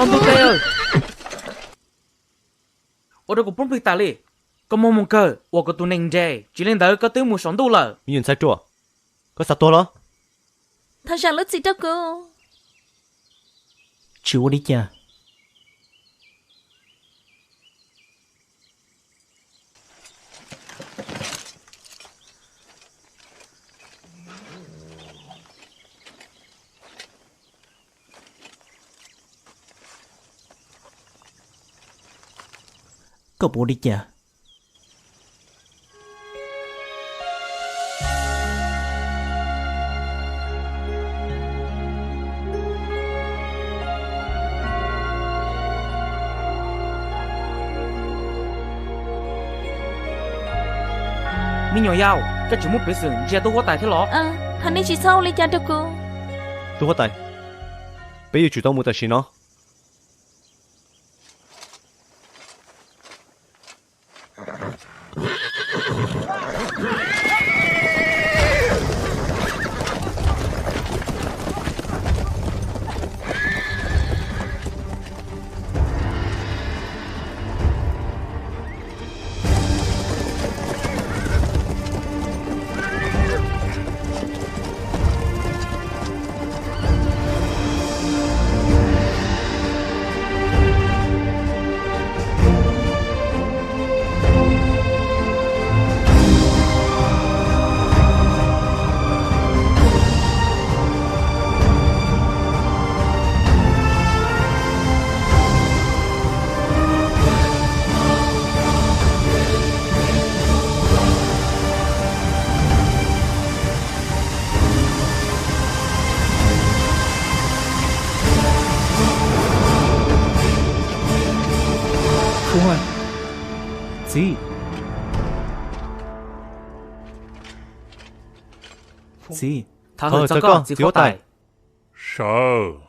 Ntuj tes, ua rau kuv poob plig tas li. Koj muaj moog kawg uas kuv tus neeg nres, tsis li ntawd koj twb mus saum ntuj lawm. Me nyuam ntxhais ruam, koj xav tuag los? Thov zam lub txim rau kuv. Tsis ua li cas. Koj puas ua li cas? Me nyuam yaus, koj tseem muaj peev xwm ntsia tub huab tais thiab los? Thov nej tsis txhob ua li cas rau kuv. Tub huab tais, peb yuav tsum tau mus tam sim no. Txiv, txiv, thov hawm txog koj, txiv huab tais. Sawv.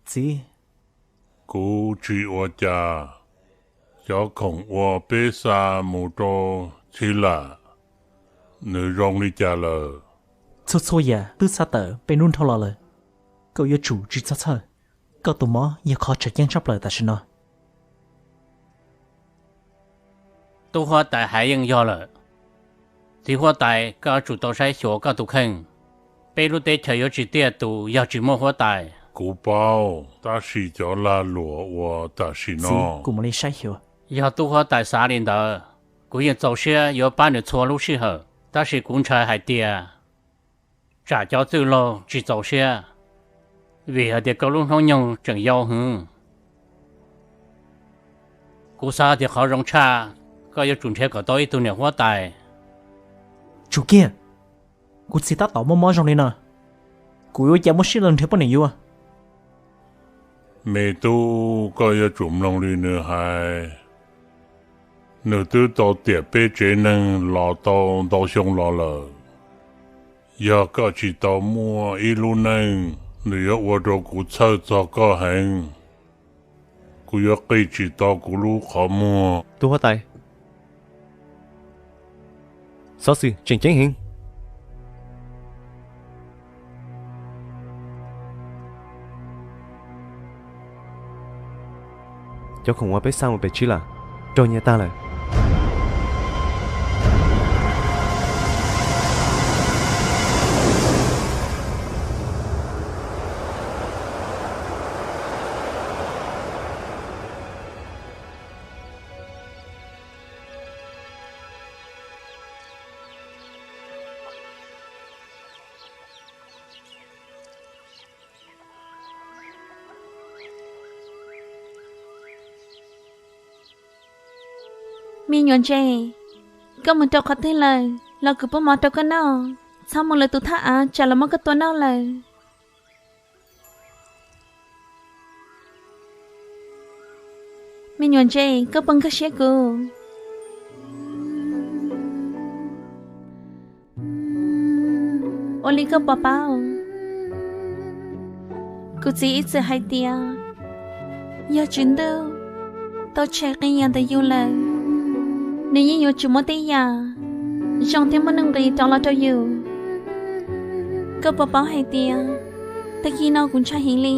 Txiv. Kuv tsis ua cas. Cov khoom uas peb xa mus rau Txhib Lam, nws zoo li cas lawm? Txhua txhua yam twb xa tawm peb nub nrho los lawm. Koj yuav tsum tsis txhob txhawj. Koj tus mob yog qhov tseem ceeb tshaj plaws tam sim no. Tub huab tais hais yeej yog lawm. Txiv huab tais, koj yuav tsum tau saib xyuas koj tus kheej. Peb lub teb chaws yuav tsis tiaj tus yog tsis muaj huab tais. Kuv paub, tab sis cov lag luam uas tam sim no, kuv mam li saib xyuas. Yog tub huab tais xav li ntawd, kuv yeej txaus siab yuav pab nws txhua lub sij hawm, tab sis kuv ntshai hais tias tsam cov txwj laug tsis txaus siab, vim hais tias koj lub hnub nyoog tseem yau heev. Kuv xav tias qhov zoo tshaj, koj yuav tsum nrhiav kom tau ib tug niam huab tais. Tsum kiag, kuv txiv tab tom muaj mob zoo li no, kuv yuav ua cas muaj siab los nrhiav poj niam yuav? Me tub, koj yuav tsum mloog li nws hais. Nws twb tau tiam peb tsev neeg los tau ntau xyoo los lawm. Yog koj tsis tau muaj ib lub neej, nws yuav ua rau kuv txhawj txog koj heev. Kuv yuav qij tsis tau kuv lub qhov muag. Tub huab tais, xov xwm tseem ceeb heev. Cov khoom uas peb xa mus pem Txhib Lam raug nyiag tag lawm. Me nyuam ntse, koj mus rau qhov twg lawm los kuv pub mov rau koj noj. Txhob mus lwm tus thaj av tsam los muab koj tua noj lawm. Me nyuam ntse, koj puas nkag siab kuv? Ua li koj puas paub, kuv txiv ib txwm hais tias yog Tswv Ntuj tau tshem qee yam ntawm yus lawm, nws yeej yuav tsum muab tej yam zoo thiab muaj nuj nqis rov los rau yus. Koj puas paub hais tias tag kis no kuv ntshai heev li,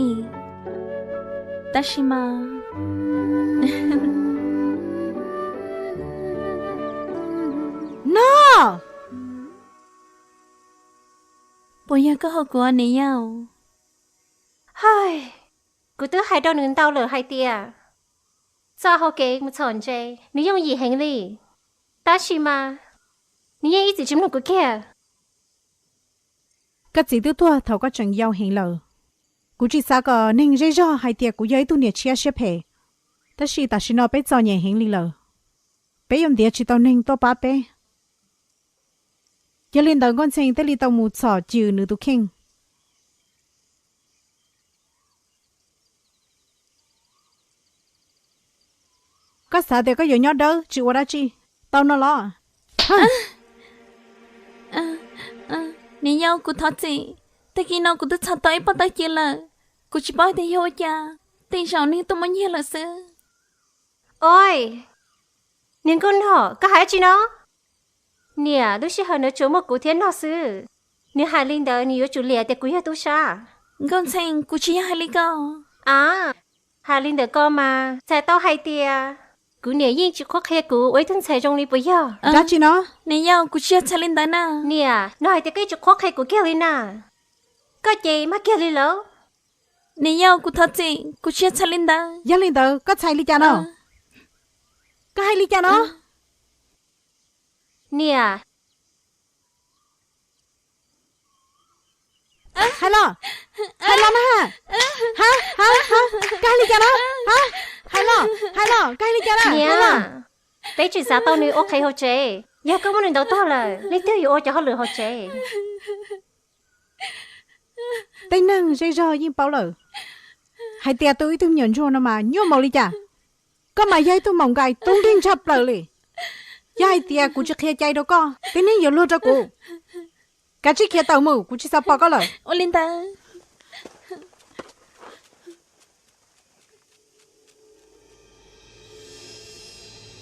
tab sis mas... No! Puas yog koj hu kuv niam yau? Hais, kuv twb hais rau nws ntau lawm hais tias txoj hau kev mus txhom ntse nws yooj yim heev li, tab sis mas nws yeej ib txwm tsis mloog kuv kiag. Koj txiv twb tuag thaum koj tseem yau heev lawm. Kuv tsis xav kom neeg zej zog hais tias kuv yog ib tug niam tshiab siab phem, tab sis tam sim no peb txom nyem heev li lawm. Peb yuav ntiav tsis tau neeg tuaj pab peb. Yog li ntawd Nkauj Ntxhee thiaj li tau mus txhom cim nws tus kheej. Koj xav tias koj yuav nyob dawb tsis ua dab tsi tau no los? Niam yau, kuv thov txim. Tag kis no kuv twb txhom tau ib pob tawb ci lawm, kuv tsis paub tias yog ua cas tej zaum nws tuaj muab nyiag lawm xwb. Oi, niag nkauj nog, koj hais dab tsi no? Niam, lub sij hawm ntawd tsuas muaj kuv thiab nog xwb. Nws hais li ntawd nws yuav tsum liam tias kuv yog tub sab. Nkauj Ntxhee, kuv tsis yog hais li ko. A, hais li ntawd ko mas txhais tau hais tias kuv niam yeej tsis qhuab qhia kuv ua ib tug ntxhais zoo li puas yog? Dab tsi no? Niam yau, kuv tsis yog txhais li ntawd na. Niam, no hais tias koj yeej tsis qhuab qhia kuv kiag li na. Koj ces mag kiag li lawm. Niam yau, kuv thov txim, kuv tsis yog txhais li ntawd. Yog li ntawd koj txhais li cas no? Koj hais li cas no? Niam, hais los, hais los na. Ha ha ha, koj hais li cas no? Ha, hais los, hais los, koj hais li cas na? Niam, peb tsis xav tau nws ua qhev hauv tsev. Yog koj muab nws ntaus tuag lawm leej twg yuav ua cov hauj lwm hauv tsev? Tej neeg zej zog yeej paub lawm hais tias tu ib tug me nyuam ntsuag no mas nyuaj maus li cas. Koj mas yog ib tug maum nkais tub nkeeg tshaj plaws li. Yog hais tias kuv tsis qhia cai rau koj, tib neeg yuav luag rau kuv. Kav tsij khiav tawm mus, kuv tsis xav pom koj lawm. Ua li ntawd.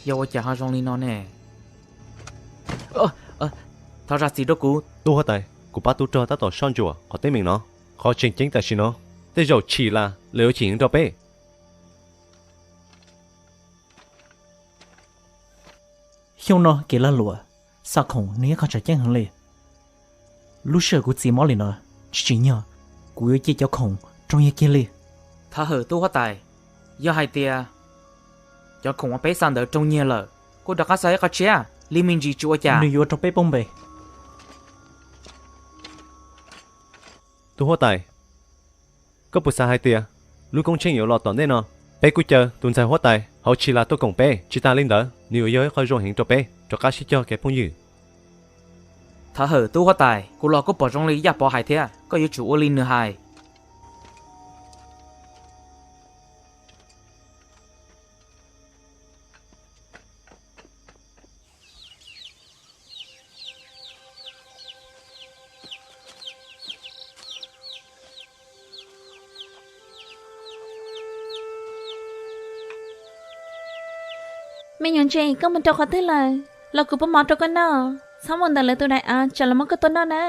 Yog ua cas ho zoo li no ne? Thov zam txim rau kuv. Tub huab tais, kuv pab tub rog tab tom soj ntsuam qhov teeb meem no. Qhov tseem ceeb tam sim no, tej zaum Chim Las lawv yuav chim heev rau peb. Xyoo no kev lag luam, xa khoom nws yeej qhov tseem ceeb heev li. Lub sij hawm kuv txiv mob li no, tsis tsim nyog kuv yuav cia cov khoom rau nyiag kiag li. Thov hawm tub huab tais, yog hais tias cov khoom uas peb xa ntawd rau nyiag lawm, kuj rov qab xa ib qho tshiab li me ntsis tsis ua cas. Nws yuav rau peb poob npe. Tub huab tais, koj puas xav hais tias lub koob tsheej yuav los tom ntej no? Peb kuj caw tus ntxhais huab tais hauv Chim Las tuaj koom peb, tsis tas li ntawd nws yuav yog ib qho zoo heev rau peb rov qab sib cog kev phooj ywg. Thov hawm tub huab tais, kuv los kuj pom zoo li Yaj Pov hais thiab, koj yuav tsum ua li nws hais. Me nyuam ntse, koj mus rau qhov twg lawm? Los kuv pub mov rau koj noj, txhob mus ntawm lawv tus daim av tsam los muab koj tua noj na.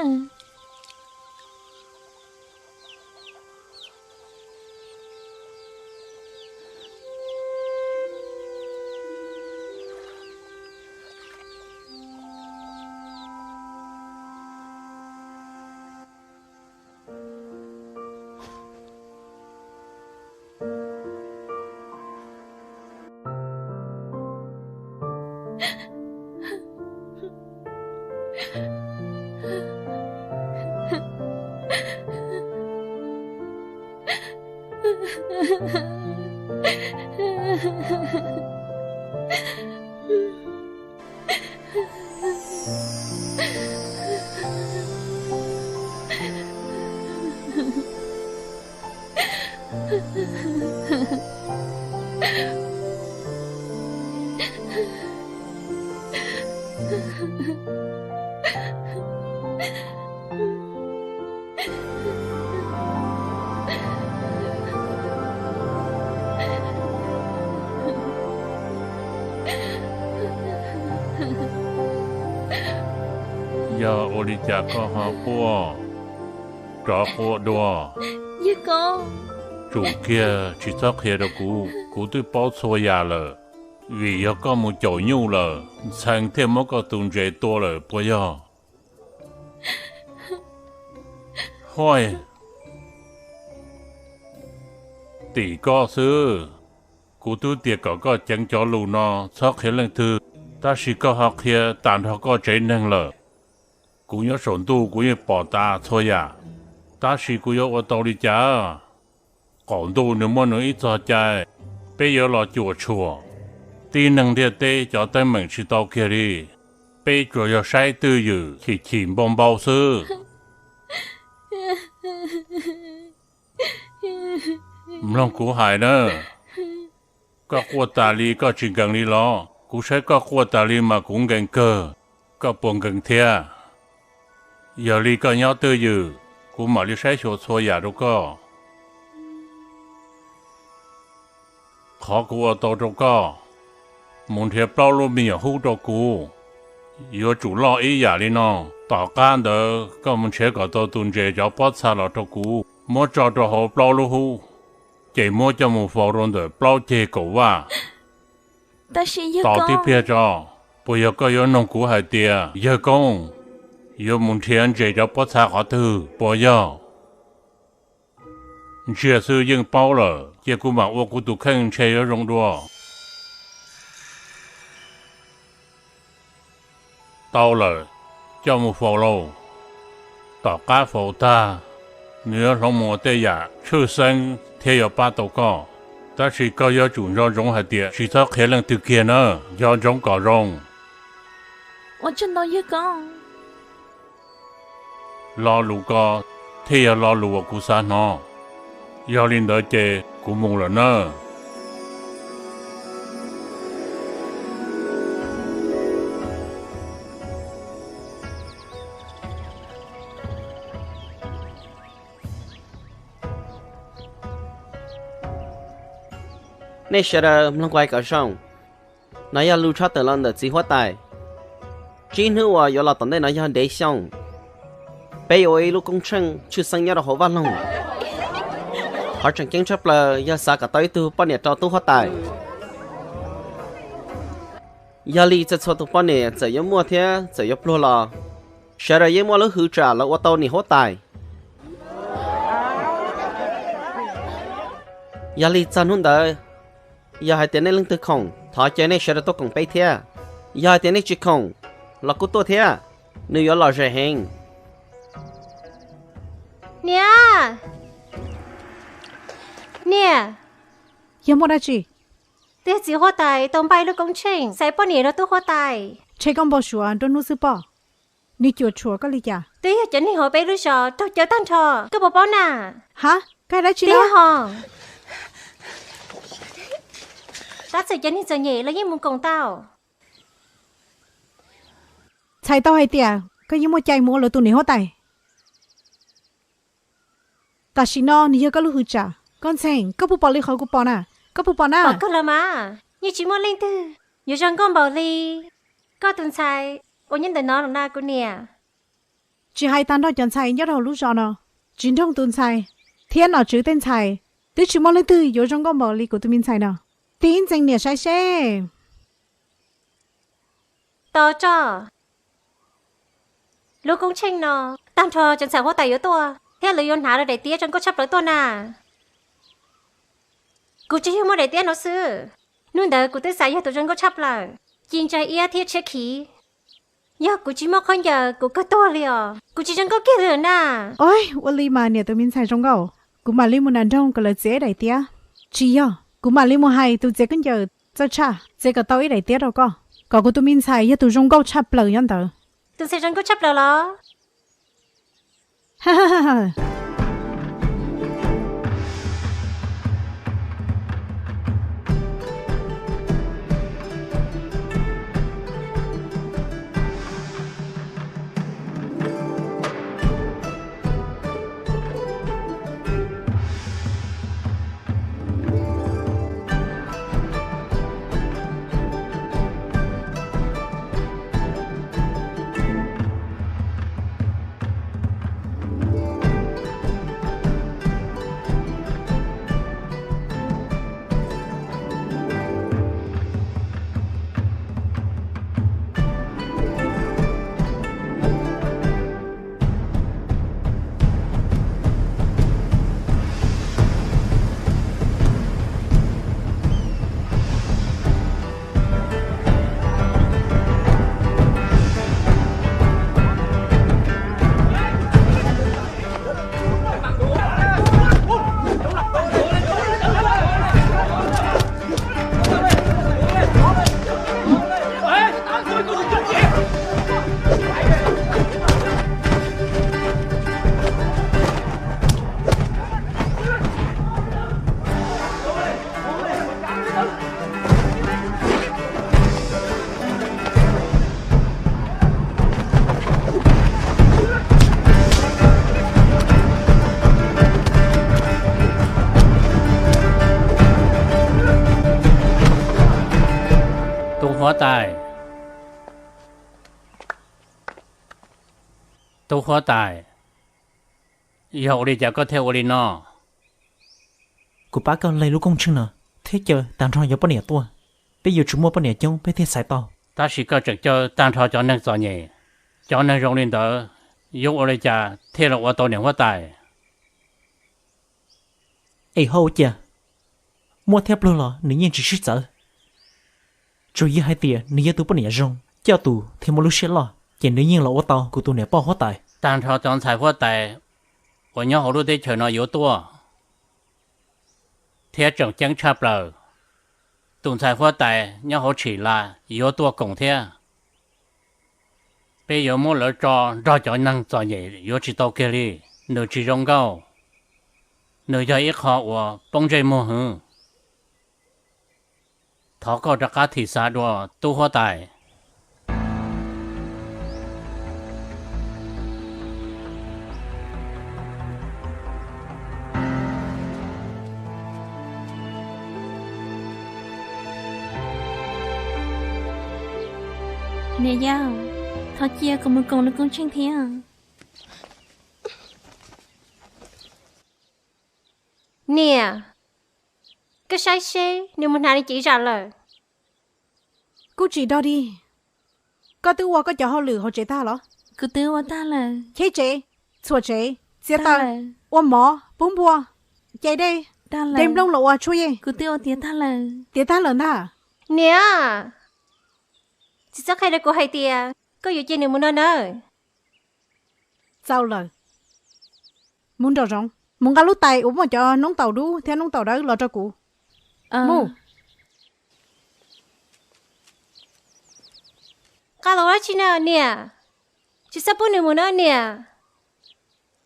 Yog ua li cas koj ho quaj? Rov qua dua. Yawg Koob, tsum kiag tsis txhob qhia rau kuv, kuv twb paub txhua yam lawm. Vim yog koj mus caum nyuj lawm, Ntxhee thiaj muab koj tus ntses tua lawm puas yog? Huaj, tim koj xwb. Kuv twb tias kom koj ceev cov lus no txhob qhia leej twg, tab sis koj ho qhia tag nrho koj tsev neeg lawm. Kuv nyob saum ntuj kuv yeej pom tas txhua yam, tab sis kuv yuav ua tau li cas? Qaum ntuj nws muaj nws ib txog cai, peb yuav los cuam tshuam, tib neeg ntiaj teb cov teeb meem tsis tau kiag li. Peb tsuas yog saib twj ywm chim chim npau npau xwb. Mloog kuv hais na, koj quaj tas li koj tsis nkees li los? Kuv saib koj quaj tas li mas kuv nkees kawg, koj puas nkees thiab? Yog li koj nyob twj ywm, kuv mam li saib xyuas txhua yam rau koj. Qhov kuv ua tau rau koj, mus nrhiav plaub lub me nyuam hub rau kuv, yuav tsum loj ib yam li no. Tom qab ntawd koj mus nrhiav kom tau tus ntses cov pob txha los rau kuv, muab tso rau hauv plaub lub hub, ces muab coj mus faus rau ntawm plaub ceg kaum vaj. Tos tib pliag tso, puas yog koj yuav noog kuv hais tias yawg koob yuav mus nrhiav ntses cov pob txha qhov twg puas yog? Ntsia xwb yeej paub lawm, cia kuv mam ua kuv tus kheej ntshe yuav zoo dua. Tau lawm, coj mus faus lauj. Tom qab faus tag, nws yuav hloov mus ua tej yam tshwj xeeb thiab yuav pab tau koj. Tab sis koj yuav tsum nco ntsoov hais tias tsis txhob qhia leej twg kiag na, nco ntsoov kom zoo. Lo lus ko thiaj yog lo lus uas kuv xav hnov. Yog li ntawd ces kuv mus lawm nawb. Nej sawv daws mloog kuv hais kom zoo. No yog lus tshaj tawm los ntawm txiv huab tais. Tsib hnub uas yuav los tom ntej no yog dev xyoo. Peb yuav ua ib lub koob tsheej tshwj xeeb nyob rau hauv vaj loog. Qhov tseem ceeb tshaj plaws yog xav kom tau ib tug poj niam rau tub huab tais. Yog li txhua txhua tus poj niam txawm yuav muaj thiab txawm yuav pluag los, sawv daws yeej muaj lub hwv tsam los ua tau niam huab tais. Yog li txog hnub ntawd, yog hais tias nej leej twg khoom, thov caw nej sawv daws tuaj koom peb thiab. Yog hais tias nej tsis khoom los kuj tuaj thiab, nws yuav lom zem heev. Niam, niam, yog muaj dab tsi? Twb yog txiv huab tais tau npaj ib lub koob tsheej xaiv poj niam rau tub huab tais. Ntshe koj npau suav nruab hnub xwb pob. Nws cuam tshuam koj li cas? Twb yog cov neeg hauv peb lub zos raug cawv tag nrho, koj puas paub na? Ha, koj hais dab tsi no? Tab txawm cov neeg txom nyem los yeej mus koom tau. Txhais tau hais tias koj yeej muaj cai mus ua lawv tus niam huab tais. Tam sim no nws yog koj lub hwv tsam. Koj Ntxhee, koj puas pom li qhov kuv pom na? Koj puas pom na? Pom kawg los mas, yeej tsis muaj leej twg yuav zoo nkauj npaum li koj tus ntxhais uas nyob ntawm no los na kuv niam. Tsis hais tag nrho cov ntxhais nyob rau hauv lub zos no, tsis nroog tus ntxhais thiab nom tswv tej ntxhais, twb tsis muaj leej twg yuav zoo nkauj npaum li kuv tus me ntxhais no. Tig ib ntxees niam saib seb. Tos tso, lub koob tsheej no tag nrho cov ntxhais huab tais yuav tuaj thiab lawv yuav hnav daim tiab zoo nkauj tshaj plaws tuaj na. Kuv tsis yog muaj daim tiab no xwb, hnub ntawd kuv twb xav yog tus zoo nkauj tshaj plaws, ci ntsa iab thiab tshiab khiv. Yog kuv tsis muaj khaub ncaws kuv kawg tuag li os, kuv tsis zoo nkauj kiag li lawm na. Ua li mas niam tus me ntxhais zoo nkauj, kuv mam li mus nram nroog kom lawv txiav ib daim tiab. Tsis yog, kuv mam li mus hais tus txiav khaub ncaws txawj tshaj txiav kom tau ib daim tiab rau koj, kom kuv tus me ntxhais yog tus zoo nkauj tshaj plaws nyob ntawd. Tus ntxhais zoo nkauj tshaj plaws los? Tub huab tais, yog ua li cas koj thiaj ua li no? Kuv pab koj leg lub koob tsheej no thiab caw tag nrho cov poj niam tuaj. Peb yuav tsum muaj poj niam coob peb thiaj xaiv tau. Tab sis koj tseem caw tag nrho cov neeg txom nyem, cov neeg zoo li ntawd yuav ua li cas thiaj los ua tau niam huab tais? Es ho ua cas? Muaj thiab pluag los nws yeej tsis sib txawv. Tsuas yog hais tias nws yog tus poj niam zoo, coj tus thiaj muaj lub siab loj, ces nws yeej los ua tau kuv tus niam poj huab tais. Tag nrho cov ntxhais huab tais uas nyob hauv lub teb chaws no yuav tuaj, thiab tseem ceeb tshaj plaws, tus ntxhais huab tais nyob hauv Tshim Las yuav tuaj koom thiab. Peb yuav muab lawv tso nrog cov neeg txom nyem yuav tsis tau kiag li. Nws tsis zoo nkauj, nws yog ib qho uas poob ntsej muag hwv. Thov koj rov qab thim xav dua, tub huab tais. Niam yau, thov cia kuv mus koom lub koob tsheej thiab. Niam, koj saib seb nws mus hnav li cev zam lawm. Kuj tsis dog dig. Koj twb ua koj cov hauj lwm hauv tsev tag los? Kuv twb ua tag lawm. Cheb tsev, txhuam tsev, txiav taws, ua mov, pub npua, ce dej, de nplooj los ua tshuaj yej. Kuv twb ua tiav tag lawm. Tiav tag lawm ntag. Niam, tsis txhob qhia rau kuv hais tias koj yuav cia nws mus no nawb. Txaus lawm. Mus nraum zoov, mus nqa lub tais uas muaj cov noob taum dub thiab noob taum dawb los rau kuv. Mus. Nqa los ua dab tsi na niam? Tsis txhob pub nws mus na niam.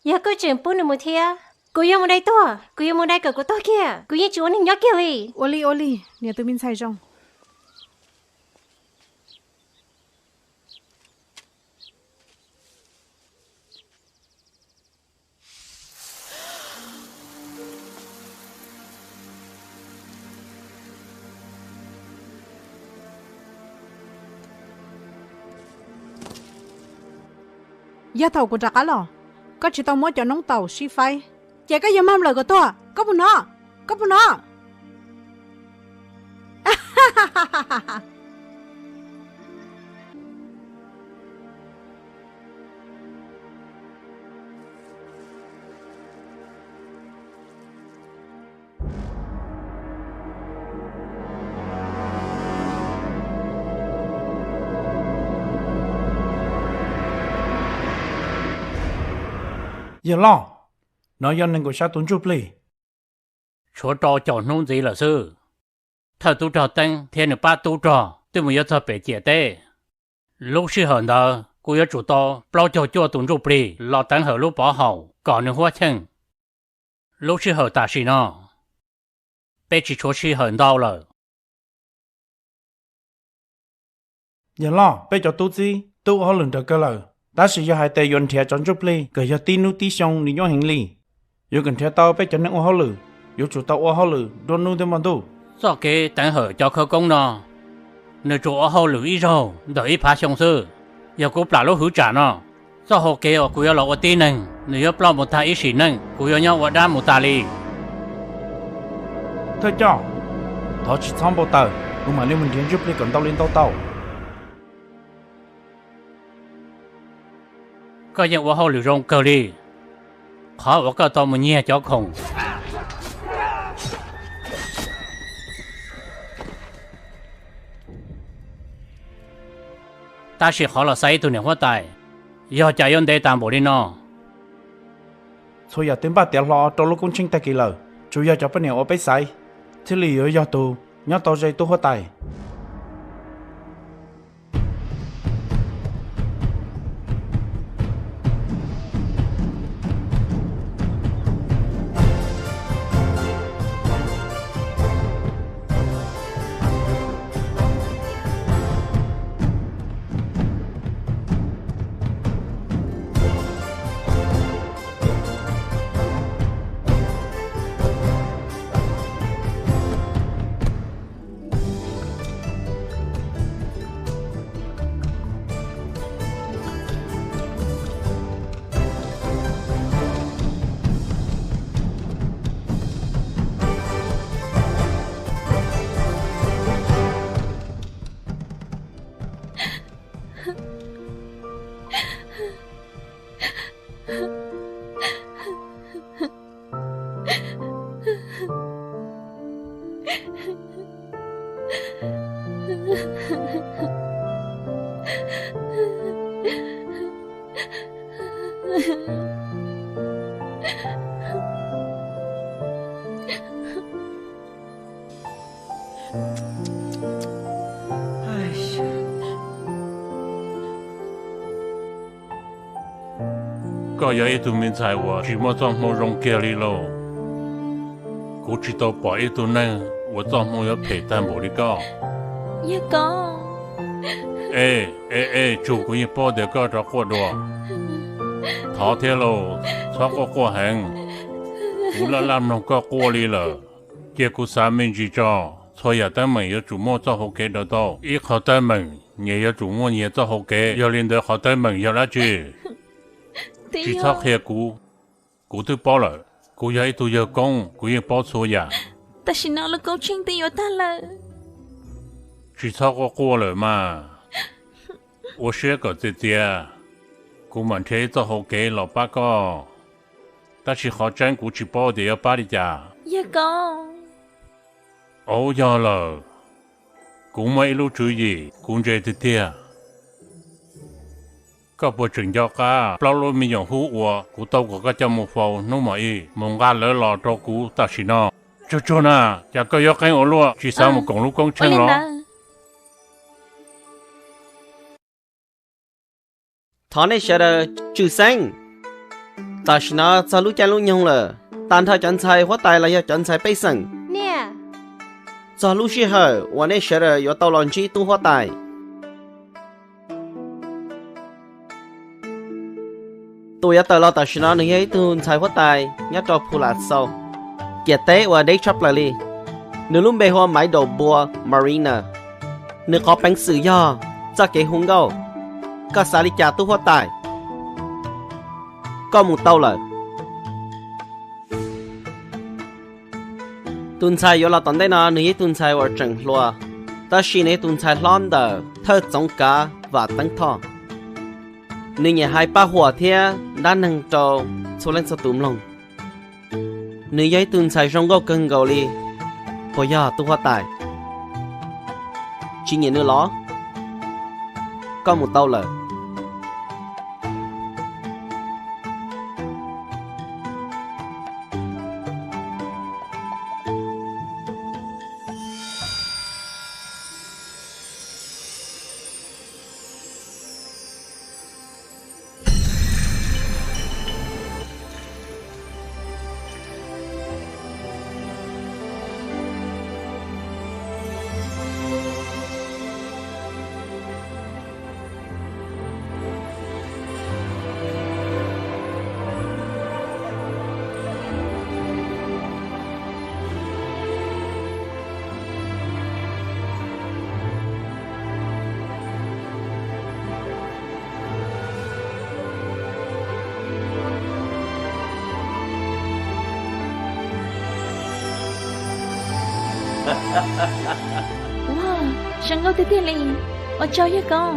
Yog koj tseem pub nws mus thiab, kuv yuav mus dai tuag, kuv yuav mus dai kom kuv tuag kiag, kuv yeej tsis ua neeg nyob kiag li. Ua li ua li, niam tus me ntxhais zoo. Yog thaum kuv rov qab los, koj tsis tau muab cov noob taum sib faib, ces koj yuav mag nplawm kom tuag. Koj puas hnov? Koj puas hnov? Yawg loj, no yog nees nkaum xya tus ntsuj plig. Tshuav rau caum hnub ntxiv lawm xwb. Thawj tub rog Teeb thiab nws pab tub rog twb mus yuav txog pem ciam teb. Lub sij hawm ntawd kuv yuav tsum tau plaub caug cuaj tus ntsuj plig los teev hawm lub pov haum kom nws huab cheej. Lub sij hawm tam sim no, peb tsis tshuav sij hawm ntau lawm. Yawg loj, peb cov tub txib twb ua hauj lwm nrawm kawg lawm, tab sis yog hais tias yuav nrhiav cov ntsuj plig kom yog tib hnub tib xyoo nws nyuaj heev li. Yuav kom nrhiav tau peb cov neeg ua hauj lwm, yuav tsum tau ua hauj lwm nruab hnub thiab hmo ntuj. Txoj kev teev hawm cov khawv koob no, nws tsuas ua hauj lwm ib zaug ntawm ib phav xyoo xwb. Yog kuv plam lub hwv tsam no, txoj hau kev uas kuv yuav los ua tib neeg, nws yuav ploj mus tag ib sim neej, kuv yuav nyob ua dab mus tas li. Thawj coj, thov tsis txhob npau taws, kuv mam li mus nrhiav ntsuj plig kom ntau li ntau tau. Koj yeej ua hauj lwm zoo kawg li, qhov uas koj tau mus nyiag cov khoom. Tab sis qhov los xaiv ib tug niam huab tais, yog cas yuav ntev tas npaum li no? Txhua yam twb npaj tiav hlo rau lub koob tsheej tag kis lawm, tsuas yog cov poj niam uas peb xaiv thiaj li yuav yog tus nyob tau ze tub huab tais. Koj yog ib tug me ntxhais uas tsis muaj txoj hmoo zoo kiag li lauj. Kuv tsis tau pom ib tug neeg uas txoj hmoo yuav phem tag npaum li koj. Yog koj. Ej, ej, ej, tsum, kuv yeej paub tias koj rov quaj dua. Thov thiab lauj, txhob quaj quaj heev. Kuv laj laj mloog koj quaj li lawm. Cia kuv xav me ntsis tso, txhua yam teeb meem yuav tsum muaj txoj hau kev daws tau. Ib qho teeb meem nyias yuav tsum muaj nyias txoj hau kev, yog li ntawd qhov teeb meem yog dab tsi? Tsis txhob qhia kuv, kuv twb paub lawm. Kuv yog ib tug yawg koob, kuv yeej paub txhua yam. Tam sim no lub koob tsheej twb yuav tag lawm. Tsis txhob quaj quaj lawm mas. Ua siab kom txias txias, kuv mam nrhiav ib txoj hau kev los pab koj. Tab sis qhov tseeb kuv tsis paub tias yuav pab li cas. Yog koj. Auv, yog lawm, kuv muaj ib lub tswv yim kuv ntse tiag tiag. Koj puas tseem nco qab plaub lub me nyuam hub uas kuv tau kom koj coj mus faus hnub mam ib mus nqa lawv los rau kuv tam sim no? Tsuag tsuag na, cas koj yuav qeeb ua luaj, tsis xav mus koom lub koob tsheej los? Thov nej sawv daws tswm xeeb. Tam sim no txog lub caij lub nyoog lawm, tag nrho cov ntxhais huab tais los yog cov ntxhais pej xeem, txog lub sij hawm uas nej sawv daws yuav tau los ntsib tub huab tais. Tus yuav tawm los tam sim no nws yog ib tug ntxhais huab tais nyob rau Phu Las Xau, ciam teb uas deb tshaj plaws li. Nws lub npe hu ua Maiv Daus Npua, Marina. Nws qhov peev xwm yog txoj kev hu nkauj. Koj xav li cas tub huab tais? Koj mus tau lawm. Tus ntxhais yuav los tom ntej no nws yog ib tug ntxhais uas tseem hluas, tab sis nws yog tus ntxhais hlob ntawm thawj txoov kav Vam Teeb Thoj. Nws nyiam hais paj huam thiab dab neeg rau txhua leej txhua tus mloog. Nws yog ib tug ntxhais zoo nkauj kawg nkaus li. Puas yog tub huab tais? Tsis nyiam nws los? Koj mus tau lawm. Ua, zoo nkauj tiag tiag li. Ua tsaug yawg koob.